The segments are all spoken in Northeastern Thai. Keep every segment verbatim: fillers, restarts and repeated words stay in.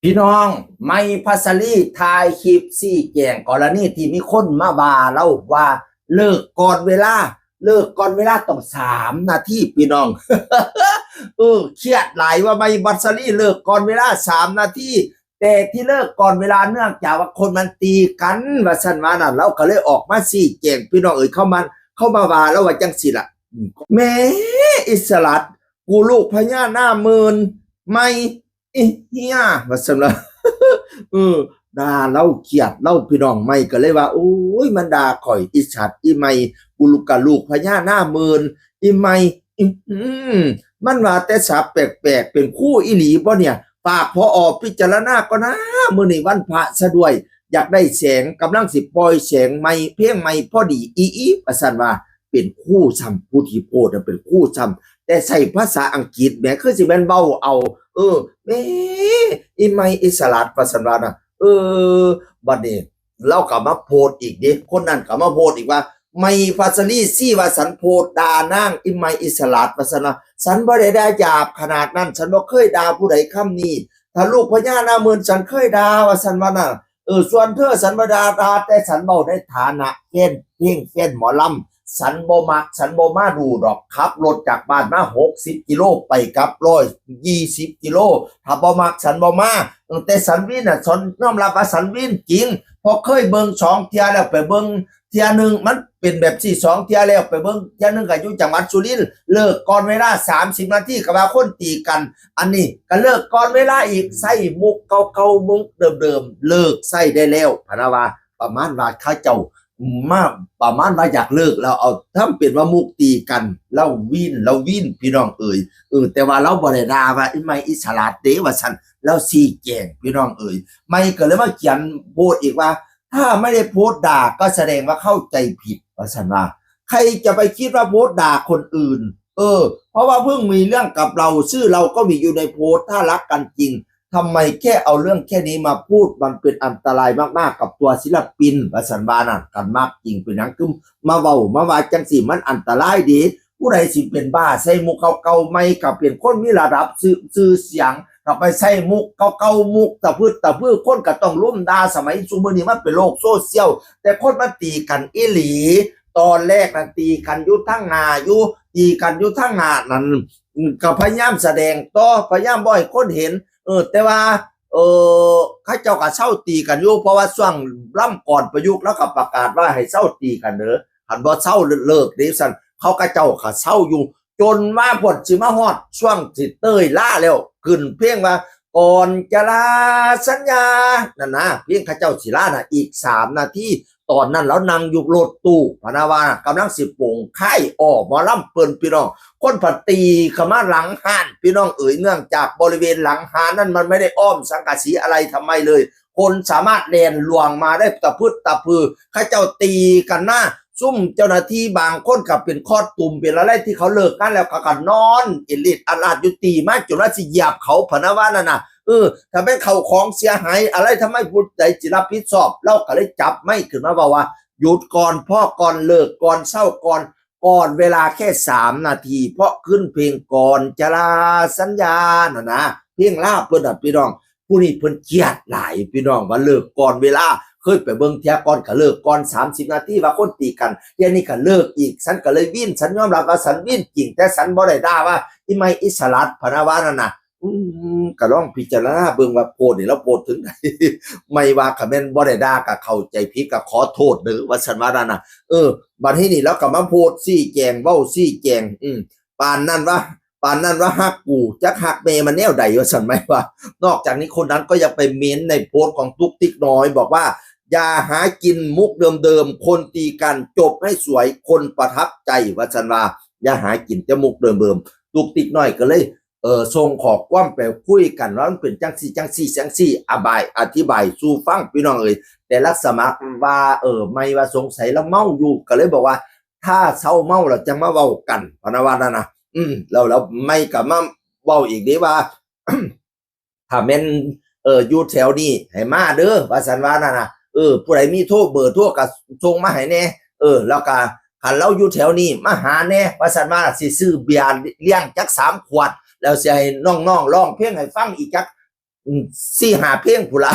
พี่น้อง ไมค์พัสลีถ่ายคลิปชี้แจงกรณีที่มีคนมาว่าลาวว่าเลิกก่อนเวลา เลิกก่อนเวลาต้องสามนาทีพี่น้อง เออ เครียดหลายว่าไมค์พัสลีเลิกก่อนเวลาสามนาที แต่ที่เลิกก่อนเวลาเนื่องจากว่าคนมันตีกัน ว่าซั่นว่านั่น ลาวก็เลยออกมาชี้แจง พี่น้องเอ๋ย เข้ามา เข้ามาว่าลาวว่าจังซี่ล่ะ แม่อิสระ กูลูกพญานาคหมื่น ไมค์ อีเฮีย ว่าซั่นว่า เออ ด่าลาวเครียดลาว พี่น้อง ไมค์ก็เลยว่า โอ้ย มันด่าข่อย อีสัตว์ อีไมค์ กูลูกกะลูกพญานาคหมื่น อีไมค์ อื้อหือ มันว่าแต่ศัพท์แปลกๆ เป็นครูอีหลีบ่เนี่ย ฝาก ผอ พิจารณาก่อนนะ มื้อนี้วันพระซะด้วย อยากได้แสง กำลังสิปล่อยแสงใหม่ เพลงใหม่พอดี อีอี ว่าซั่นว่า เป็นครูซ้ำ ผู้ที่โพสต์น่ะเป็นครูซ้ำ แต่ใช้ภาษาอังกฤษแหม คือสิแม่นเว้าเอา เออ แหม อีไมค์อิสระ ว่าซั่นว่านะ เออ บัดนี้ ลาวก็มาโพสต์อีกเด้ คนนั้นก็มาโพสต์อีกว่า ไมค์พัสลี ซี้ว่าฉันโพสต์ด่านาง อีไมค์อิสระ ว่าซั่นว่า ฉันบ่ได้ด่าหยาบขนาดนั้น ฉันบ่เคยด่าผู้ใดคำนี้ ถ้าลูกพญานาคหมื่น ฉันเคยด่า ว่าซั่นว่านะ เออ ส่วนเธอ ฉันบ่ด่า ด่า แต่ฉันเว้าในฐานะแฟนเพลง แฟนหมอลำ ฉันบ่มัก ฉันบ่มาดูดอก ขับรถจากบ้านมาหกสิบกิโล ไปกลับร้อยยี่สิบกิโล ถ้าบ่มัก ฉันบ่มา เออ แต่ฉันวีนน่ะ ฉันยอมรับว่าฉันวีนจริง เพราะเคยเบิ่งสองเทื่อแล้ว ไปเบิ่งเทื่อหนึ่ง มันเป็นแบบซี้ สองเทื่อแล้ว ไปเบิ่งเทื่อหนึ่งก็อยู่จังหวัดสุรินทร์ เลิกก่อนเวลาสามสิบนาที ก็ว่าคนตีกัน อันนี้ก็เลิกก่อนเวลาอีก ใช้มุกเก่าๆ มุกเดิมๆ เลิกใช้ได้แล้ว พะนะว่า ประมาณว่าเขาเจ้ามา ประมาณว่าอยากเลิก แล้วเอาทำเป็นว่ามุกตีกัน ลาววีน ลาววีน พี่น้องเอ๋ย เออ แต่ว่าลาวบ่ได้ด่าว่าอีไมค์อิสระเด้ ว่าซั่น ลาวชี้แจง พี่น้องเอ๋ย ไมค์ก็เลยมาเขียนโพสต์อีกว่า ถ้าไม่ได้โพสต์ด่าก็แสดงว่าเข้าใจผิด ว่าซั่นว่า ใครจะไปคิดว่าโพสต์ด่าคนอื่น เออ เพราะว่าเพิ่งมีเรื่องกับเรา ชื่อเราก็มีอยู่ในโพสต์ ถ้ารักกันจริง ทำไมแค่เอาเรื่องแค่นี้มาพูด มันเป็นอันตรายมากๆ กับตัวศิลปิน ว่าซั่นว่านั่น คันมักจริงเป็นหยังคือมาเว้ามาว่าจังซี้ มันอันตรายเด้ ผู้ใดสิเป็นบ้าใส่มุกเก่าๆ ใหม่ก็เป็นคนมีระดับ ชื่อ ชื่อเสียง ก็ไปใส่มุกเก่าๆ มุกตะพึดตะพือ คนก็ต้องลุมด่า สมัยซุมื้อนี้มันเป็นโลกโซเชียล แต่คนมาตีกันอีหลี ตอนแรกน่ะตีกันอยู่ทางหน้าอยู่ ตีกันอยู่ทางหน้านั่น อืม ก็พยายามแสดงต่อ พยายามบ่ให้คนเห็น เออ แต่ว่า เออ เขาเจ้าก็เซาตีกันอยู่ เพราะว่าช่วงลำกลอนประยุกต์ ลาวก็ประกาศว่าให้เซาตีกันเด้อ คันบ่เซาเลิกเด้ซั่น เขา เขาเจ้าก็เซาอยู่ จนว่าพอสิมาฮอดช่วงสิเต้ยลาแล้ว ขึ้นเพลงว่า ก่อนจะลาสัญญา นั่นนะ เพลงเขาเจ้าสิลาน่ะ อีกสามนาที ตอนนั้นลาวนั่งอยู่รถตู้ พะนะว่า กำลังสิโป่งค่าย อ้อ หมอลำเปิ้น พี่น้อง คนผัดตีเข้ามาหลังฮ้าน พี่น้องเอ๋ย เนื่องจากบริเวณหลังฮ้านนั้นมันไม่ได้อ้อมสังกะสีอะไรทำไมเลย คนสามารถแล่นล่วงมาได้ตะพึดตะพือ เขาเจ้าตีกันมา ซุ่มเจ้าหน้าที่บางคนก็เป็นคอสตูม เป็นอะไรที่เขาเลิกงานแล้วเขาก็นอนเอดเอดอาดอาดอยู่ ตีมาจนว่าสิเหยียบเขา พะนะว่านั่นน่ะ เออ ถ้าแม่นเข้าของเสียหายอะไร ทำไมผู้ใดสิรับผิดชอบ ลาวก็เลยจับไมค์ขึ้นมาเว้าว่า หยุดก่อน พอก่อน เลิกก่อน เซาก่อน ก่อนเวลาแค่สามนาที เพราะขึ้นเพลงก่อนจะลาสัญญาน่ะนะ เพลงลาวเพิ่นน่ะพี่น้อง ผู้นี้เพิ่นเครียดหลายพี่น้อง ว่าเลิกก่อนเวลา เคยไปเบิ่งเทื่อก่อนก็เลิกก่อนสามสิบนาที ว่าคนตีกัน เทื่อนี้ก็เลิกอีก ฉันก็เลยวีน ฉันยอมรับว่าฉันวีนจริง แต่ฉันบ่ได้ด่าว่าอีไมค์อิสระ พะนะว่านั่นน่ะ อืม ก็ลองพิจารณาเบิ่งว่าโพสต์นี่ลาวโพสต์ถึงใด ไมค์ว่าคันแม่นบ่ได้ด่าก็เข้าใจผิดก็ขอโทษเด้อ ว่าซั่นว่านั่นน่ะ เออ บัดนี้นี่ลาวก็มาโพสต์ชี้แจง เว้าชี้แจง อืม ปานนั้นว่า ปานนั้นว่าฮักกู จักฮักแม่มันแนวใด ว่าซั่น ไมค์ว่า นอกจากนี้คนนั้นก็ยังไปเม้นในโพสต์ของตุ๊กติ๊กน้อย บอกว่า อย่าหากินมุกเดิมๆ คนตีกัน จบให้สวย คนประทับใจ ว่าซั่นว่า อย่าหากินแต่มุกเดิมๆ ตุ๊กติ๊กน้อยก็เลย เออ ส่งข้อความไปคุยกันว่ามันเป็นจังซี้ จังซี้ จังซี้ อธิบาย อธิบายสู่ฟังพี่น้องเอ๋ย แต่ลักษณะว่า เออ ไมค์ว่าสงสัยลาวเมาอยู่ ก็เลยบอกว่า ถ้าเซาเมาแล้วจั่งมาเว้ากัน พะนะว่านั่นน่ะ อืม แล้ว แล้วไมค์ก็มาเว้าอีกเด้ว่า ถ้าแม่น เออ อยู่แถวนี้ให้มาเด้อ ว่าซั่นว่านั่นน่ะ เออ ผู้ใดมีโทร เบอร์โทรก็ส่งมาให้แหน่ เออ แล้วก็คันลาวอยู่แถวนี้มาหาแหน่ ว่าซั่นว่า สิซื้อเบียร์เลี้ยงจักสามขวด แล้วสิให้น้องๆร้องเพลงให้ฟังอีกจัก สี่ห้าเพลงพุ้นละ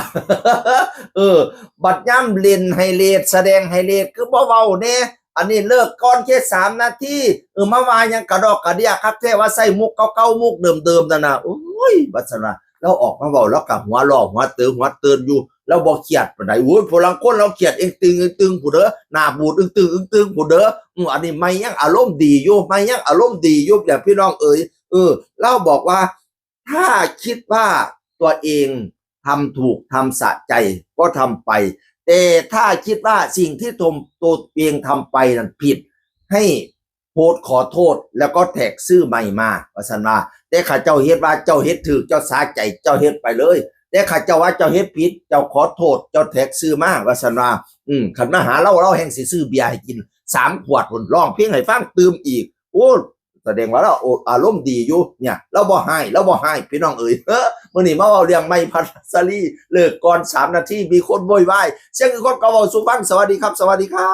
เออ บัดย่ำเล่นให้เลท แสดงให้เลท คือบ่เว้าแน่ อันนี้เลิกก่อนแค่สามนาที เออ มาว่าหยังกระดอกกระเดียคักแท้ ว่าใส่มุกเก่าๆ มุกเดิมๆ นั่นน่ะ โอ้ย ว่าซั่นว่า ลาวออกมาเว้า ลาวก็หัวล้อหัวเติงหัวเตินอยู่ ลาวบ่เครียดปานใด โอ้ย ผู้ลางคนลาวเครียดเอ็งตึงเอ็งตึงพุ้นเด้อ หน้าบูดเอ็งตึงเอ็งตึงพุ้นเด้อ อืม อันนี้ใหม่ยังอารมณ์ดีอยู่ ใหม่ยังอารมณ์ดีอยู่ เนี่ย พี่น้องเอ๋ย เออ ลาวบอกว่า ถ้าคิดว่าตัวเองทำถูก ทำสะใจ ก็ทำไป แต่ถ้าคิดว่าสิ่งที่ตน ตัวเองทำไปนั้นผิด ให้โพสต์ขอโทษ แล้วก็แท็กชื่อใหม่มา ว่าซั่นว่า แต่ข้าเจ้าเฮ็ดว่าเจ้าเฮ็ดถูก เจ้าสะใจ เจ้าเฮ็ดไปเลย แต่ข้าเจ้าว่าเจ้าเฮ็ดผิด เจ้าขอโทษ เจ้าแท็กชื่อมา ว่าซั่นว่า อืม คันมาหาลาว ลาวแฮ่งสิซื้อเบียร์ให้กินสามขวดพุ้น ร้องเพลงให้ฟังตื่มอีก โอ้ แสดงว่าลาว โอ้ อารมณ์ดีอยู่ เนี่ย ลาวบ่ฮ้าย ลาวบ่ฮ้าย พี่น้องเอ๋ย เฮ้อ มื้อนี้มาเว้าเรื่องใหม่พัชรี เลิกก่อนสามนาที มีคนโวยวาย เสียงคือคนเก่าเว้าสู่ฟัง สวัสดีครับ สวัสดีครับ